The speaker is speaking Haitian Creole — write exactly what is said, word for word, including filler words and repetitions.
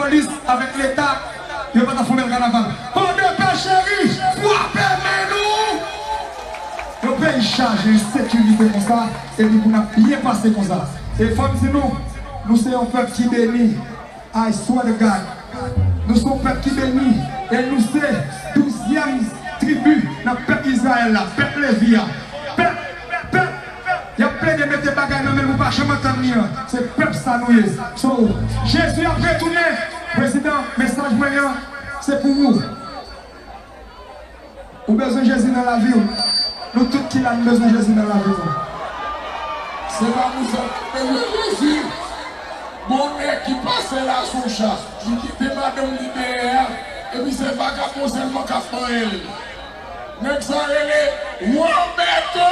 Polis avèk Leta, yo pa ta fè yon bèl kanaval. Pòdepè cheri, frape men nou! Yon peyi chaje ensekirite konsa, epi pou n ap byen pase konsa. E fò m di nou, nou se yon pèp ki beni. I swear to God. Nou se yon pèp ki beni. E nou se douzyèm tribi nan pèp Izrayèl la, pèp Levi a. Pèp, pèp, y ap plede mete bagay nan men l pou pa janm antann li an. Se pèp sa nou ye. So, Jezi ap retounen. Prezidan, mesaj mwen an, se pou ou. Ou bezwen Jezi nan lavi w. Nou tout ki la, nou bezwen Jezi nan lavi nou. Se pa pou sa nou bezwen Jezi. Gon nèg ki pase la sou cha, li kite madanm li dèyè a, epi se vakabon sèlman k ap manyen l. Nèg sa rele Roberto!